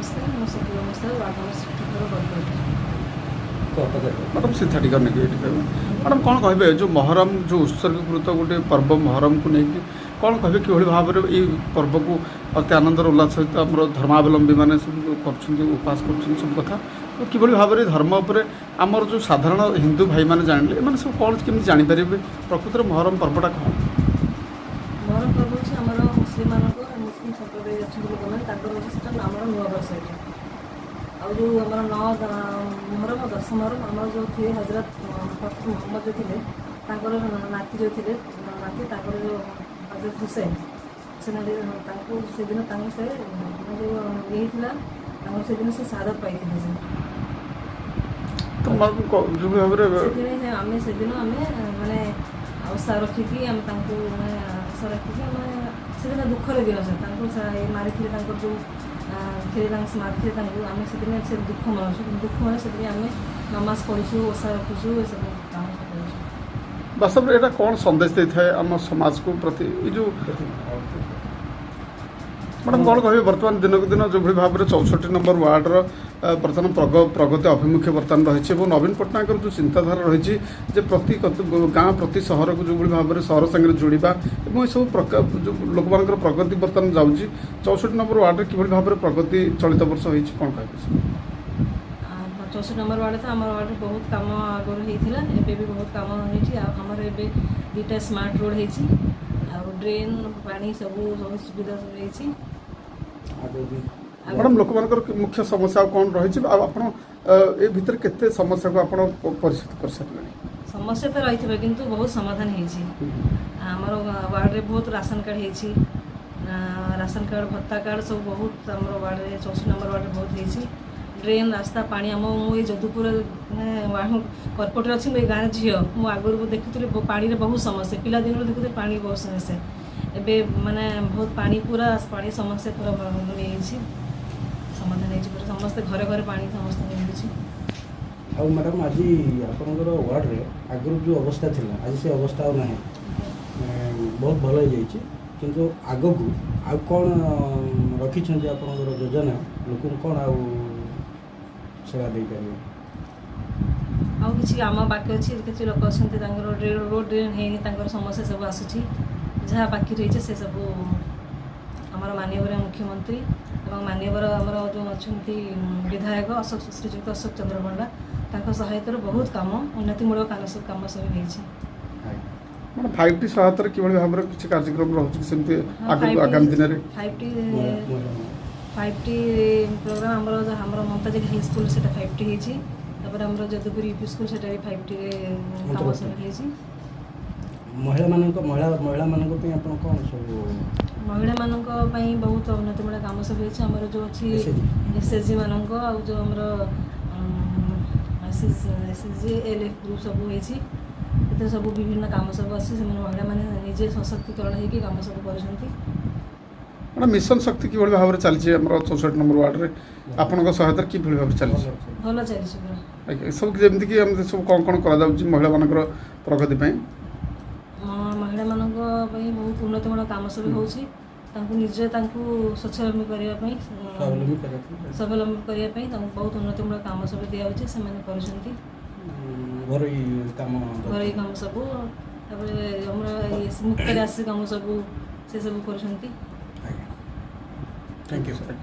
ନମସ୍କାର, ମୁଁ Sakiba Mustaq, ward number 64 corporator. Madam, ସିଧା ଟିକେ ନେଇକି ଏଠି କହିବେ। ମ୍ୟାଡ଼ାମ୍, କ'ଣ କହିବେ, ଯେଉଁ ମହରମ, ଯେଉଁ ଉତ୍ସର୍ଗୀକୃତ ଗୋଟେ ପର୍ବ ମହରମକୁ ନେଇକି କ'ଣ କହିବେ? କିଭଳି ଭାବରେ ଏଇ ପର୍ବକୁ ଅତି ଆନନ୍ଦର ଉଲ୍ଲାସ ସହିତ ଆମର ଧର୍ମାବଲମ୍ବୀମାନେ ସବୁ ଯେଉଁ କରୁଛନ୍ତି, ଉପାସ କରୁଛନ୍ତି, ସବୁ କଥା, ତ କିଭଳି ଭାବରେ ଧର୍ମ ଉପରେ ଆମର ଯେଉଁ ସାଧାରଣ ହିନ୍ଦୁ ଭାଇମାନେ ଜାଣିଲେ, ଏମାନେ ସବୁ କ'ଣ କେମିତି ଜାଣିପାରିବେ ପ୍ରକୃତରେ ମହରମ ପର୍ବଟା କ'ଣ? ମହରମ ପର୍ବ ହେଉଛି ଆମର ମୁସଲିମମାନଙ୍କ, ମୁସଲିମ ସମ୍ପ୍ରଦାୟ ଅଛନ୍ତି ଲୋକମାନେ, ତାଙ୍କର ହେଉଛି ସେଟା ଆମର ନୂଆ ବର୍ଷ ଏଇଟା। ଆଉ ଯେଉଁ ଆମର 9 ମହରମ, 10 ମହରମ, ଆମର ଯେଉଁ ଥିଲେ ହଜରତ ମହମ୍ମଦ ଯେଉଁ ଥିଲେ, ତାଙ୍କର ନାତି ଯେଉଁ ଥିଲେ, ନାତି ତାଙ୍କର ଯେଉଁ ହଜରତ ହୁସେନ, ହୁସେନ ଅଲି, ତାଙ୍କୁ ସେଦିନ ତାଙ୍କୁ ସେ ଯେଉଁ ଇଏ ହେଇଥିଲା ତାଙ୍କର, ସେଦିନ ସେ ଶାହାଦତ ପାଇଥିଲେ ସେ। ତ ଯେଉଁ ଭାବରେ ସେଥିପାଇଁ ଆମେ ସେଦିନ ଆମେ ମାନେ ଓଷା ରଖିକି, ଆମେ ତାଙ୍କୁ ମାନେ ଓଷା ରଖିକି, ଆମେ ସେଦିନ ଦୁଃଖର ଦିନ, ସେ ତାଙ୍କୁ ମାରିଥିଲେ, ତାଙ୍କର ଯେଉଁ ଥିଲେ, ତାଙ୍କୁ ମାରିଥିଲେ ତାଙ୍କୁ, ଆମେ ସେଦିନ ସେ ଦୁଃଖ ମନାଉଛୁ। ଦୁଃଖ ମାନେ ସେଦିନ ଆମେ ନମାଜ ପଢ଼ୁଛୁ, ଓଷା ରଖୁଛୁ, ଏସବୁ କାମ ସବୁ କରୁଛୁ। ବାସ୍ତବରେ ଏଇଟା କ'ଣ ସନ୍ଦେଶ ଦେଇଥାଏ ଆମ ସମାଜକୁ ପ୍ରତି? ଏଇ ଯେଉଁ ମ୍ୟାଡ଼ାମ୍, କ'ଣ କହିବେ, ବର୍ତ୍ତମାନ ଦିନକୁ ଦିନ ଯେଉଁଭଳି ଭାବରେ 64 ନମ୍ବର ୱାର୍ଡ଼ର ବର୍ତ୍ତମାନ ପ୍ରଗତି ଅଭିମୁଖେ ବର୍ତ୍ତମାନ ରହିଛି ଏବଂ ନବୀନ ପଟ୍ଟନାୟକଙ୍କର ଯେଉଁ ଚିନ୍ତାଧାରା ରହିଛି ଯେ ପ୍ରତି ଗାଁ, ପ୍ରତି ସହରକୁ ଯେଉଁଭଳି ଭାବରେ ସହର ସାଙ୍ଗରେ ଯୋଡ଼ିବା ଏବଂ ଏସବୁ ପ୍ରକାର ଯେଉଁ ଲୋକମାନଙ୍କର ପ୍ରଗତି ବର୍ତ୍ତମାନ ଯାଉଛି, 64 ନମ୍ବର ୱାର୍ଡ଼ରେ କିଭଳି ଭାବରେ ପ୍ରଗତି ଚଳିତ ବର୍ଷ ହେଇଛି, କ'ଣ କହିବେ? 64 ନମ୍ବର ୱାର୍ଡ଼ ତ ଆମର ୱାର୍ଡ଼ରେ ବହୁତ କାମ ଆଗରୁ ହେଇଥିଲା, ଏବେ ବି ବହୁତ କାମ ହେଇଛି। ଆଉ ଆମର ଏବେ ଦୁଇଟା ସ୍ମାର୍ଟ ରୋଡ଼ ହେଇଛି ଆଉ ଡ୍ରେନ୍ ପାଣି ସବୁ ସବୁ ସୁବିଧା ସବୁ ହେଇଛି। ମ୍ୟାଡ଼ାମ୍, ଲୋକମାନଙ୍କର ମୁଖ୍ୟ ସମସ୍ୟା ଆଉ କ'ଣ ରହିଛି ଆଉ ଆପଣ ଏ ଭିତରେ କେତେ ସମସ୍ୟାକୁ ଆପଣ ପରିଶୋଧ କରିସାରିଲେଣି? ସମସ୍ୟା ତ ରହିଥିବ, କିନ୍ତୁ ବହୁତ ସମାଧାନ ହେଇଛି। ଆମର ୱାର୍ଡ଼ରେ ବହୁତ ରାସନ କାର୍ଡ଼ ହେଇଛି, ରାସନ କାର୍ଡ଼, ଭତ୍ତା କାର୍ଡ଼ ସବୁ ବହୁତ ଆମର ୱାର୍ଡ଼ରେ, 64 ନମ୍ବର ୱାର୍ଡ଼ରେ ବହୁତ ହେଇଛି। ଡ୍ରେନ୍, ରାସ୍ତା, ପାଣି। ଆମ ମୁଁ ଏଇ ଯଦୁପୁର ମାନେ କର୍ପୋରେଟର ଅଛି, ମୁଁ ଏଇ ଗାଁର ଝିଅ। ମୁଁ ଆଗରୁ ଦେଖୁଥିଲି ପାଣିରେ ବହୁତ ସମସ୍ୟା, ପିଲାଦିନରୁ ଦେଖୁଥିଲି ପାଣି ବହୁତ ସମସ୍ୟା। ଏବେ ମାନେ ବହୁତ ପାଣି, ପୁରା ପାଣି ସମସ୍ୟା ପୁରା ହେଇଛି, ସମାଧାନ ହେଇଛି ପୁରା। ସମସ୍ତେ ଘରେ ଘରେ ପାଣି ସମସ୍ତଙ୍କୁ ମିଳୁଛି। ଆଉ ମ୍ୟାଡ଼ାମ୍, ଆଜି ଆପଣଙ୍କର ୱାର୍ଡ଼ରେ ଆଗରୁ ଯେଉଁ ଅବସ୍ଥା ଥିଲା, ଆଜି ସେ ଅବସ୍ଥା ଆଉ ନାହିଁ, ବହୁତ ଭଲ ହେଇଯାଇଛି। କିନ୍ତୁ ଆଗକୁ ଆଉ କ'ଣ ରଖିଛନ୍ତି ଆପଣଙ୍କର ଯୋଜନା, ଲୋକଙ୍କୁ କ'ଣ ଆଉ ସେବା ଦେଇପାରିବେ? ଆଉ କିଛି କାମ ବାକି ଅଛି। କିଛି ଲୋକ ଅଛନ୍ତି, ତାଙ୍କର ରୋଡ଼ ଡ୍ରେନ୍ ହେଇନି, ତାଙ୍କର ସମସ୍ୟା ସବୁ ଆସୁଛି। ଯାହା ବାକି ରହିଛି ସେ ସବୁ ଆମର ମାନ୍ୟବର ମୁଖ୍ୟମନ୍ତ୍ରୀ ଏବଂ ମାନ୍ୟବର ଆମର ଯେଉଁ ଅଛନ୍ତି ବିଧାୟକ ଅଶୋକ, ଶ୍ରୀଯୁକ୍ତ ଅଶୋକ ଚନ୍ଦ୍ର ପଣ୍ଡା, ତାଙ୍କ ସହାୟତାରୁ ବହୁତ କାମ, ଉନ୍ନତିମୂଳକ କାମ ସବୁ, କାମ ସବୁ ହେଇଛି। ମାନେ 5T ସହାୟତାରେ କିଭଳି ଭାବରେ କିଛି କାର୍ଯ୍ୟକ୍ରମ ରହୁଛି କି ସେମିତି ଆଗକୁ ଆଗାମୀ ଦିନରେ? 5T, 5T programme ଆମର ଆମର ମମତାଜ ହାଇ ସ୍କୁଲ, ସେଇଟା 5T ହେଇଛି। ତାପରେ ଆମର ଯଦୁପୁର ୟୁପି ସ୍କୁଲ, ସେଇଟା ବି 5Tରେ କାମ ସବୁ ହେଇଛି। ମହିଳାମାନଙ୍କ ପାଇଁ ଆପଣ କ'ଣ ସବୁ? ମହିଳାମାନଙ୍କ ପାଇଁ ବହୁତ ଉନ୍ନତିମୂଳକ କାମ ସବୁ ହେଇଛି। ଆମର ଯେଉଁ ଅଛି SHG। SHG ମାନଙ୍କ ଆଉ ଯେଉଁ ଆମର SHG, L F group ସବୁ ହେଇଛି। ଏଥିରେ ସବୁ ବିଭିନ୍ନ କାମ ସବୁ ଅଛି। ସେମାନେ ମହିଳାମାନେ ନିଜେ ସଶକ୍ତିକରଣ ହେଇକି କାମ ସବୁ କରୁଛନ୍ତି। ମାନେ ମିଶନ ଶକ୍ତି କିଭଳି ଭାବରେ ଚାଲିଛି ଆମର 64 ନମ୍ବର ୱାର୍ଡ଼ରେ, ଆପଣଙ୍କ ସହାୟତାରେ କିଭଳି ଭାବରେ ଚାଲିଛି? ଭଲ ଚାଲିଛି ପୁରା। ଆଜ୍ଞା, ସବୁ ଯେମିତିକି ଏମିତି ସବୁ କ'ଣ କ'ଣ କରାଯାଉଛି ମହିଳାମାନଙ୍କର ପ୍ରଗତି ପାଇଁ? ମହିଳାମାନଙ୍କ ପାଇଁ ବହୁତ ଉନ୍ନତିମୂଳକ କାମ ସବୁ ହେଉଛି। ତାଙ୍କୁ ନିଜେ ତାଙ୍କୁ ସ୍ୱଚ୍ଛଲମ୍ବୀ କରିବା ପାଇଁ, ସ୍ୱାବଲମ୍ବୀ କରିବା ପାଇଁ। ସ୍ୱାବଲମ୍ବୀ କରିବା ପାଇଁ ତାଙ୍କୁ ବହୁତ ଉନ୍ନତିମୂଳକ କାମ ସବୁ ଦିଆହେଉଛି, ସେମାନେ କରୁଛନ୍ତି। ଘରୋଇ କାମ। ଘରୋଇ କାମ ସବୁ, ତାପରେ ଆମର ଏଇ ମୁକ୍ତାରୀ ଆସି କାମ ସବୁ, ସେ ସବୁ କରୁଛନ୍ତି। ଆଜ୍ଞା, thank you sir.